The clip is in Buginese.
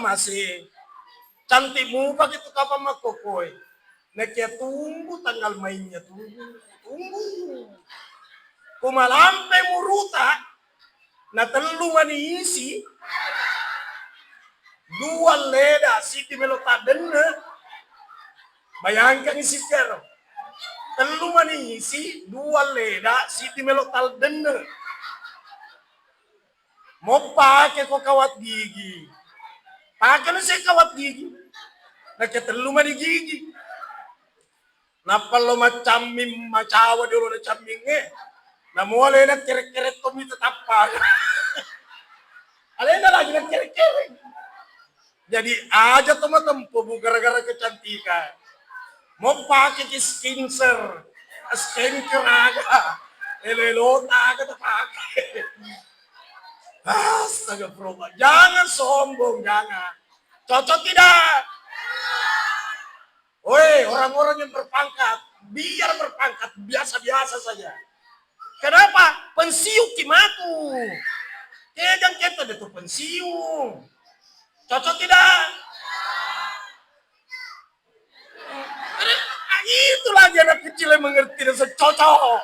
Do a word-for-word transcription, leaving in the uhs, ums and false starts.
masih cantik mupa itu kapan makkokoe. Nakia tunggu tanggal mainnya tunggu. Tunggu. Kumalampe muruta, na tellu mani isi, dua leda, siti melo taddenne. Bayangkan isi kero. Tellu mani isi, dua leda, siti melo taddenne. Moppake ko kawat gigi. Pake no se kawat gigi. Naketellu mani gigi. Nappa lo macamming macawa dolo na cammingnge. Namo alena kere-kere tommi tetappa. Alena lagi na kere-kere. Jadi aja to matempo bu gara-gara kecantikan. Mau pakai ki skincare, skincare aga, elo-elo aga terpakai. Astagfirullah, jangan sombong, jangan. Cocok tidak? Woi, orang-orang yang berpangkat, biar berpangkat, biasa-biasa saja. Kenapa? Pensiun ki matu. Kejang kita itu pensiun. Cocok tidak? Ah, itu lagi anak kecil yang mengerti dan cocok.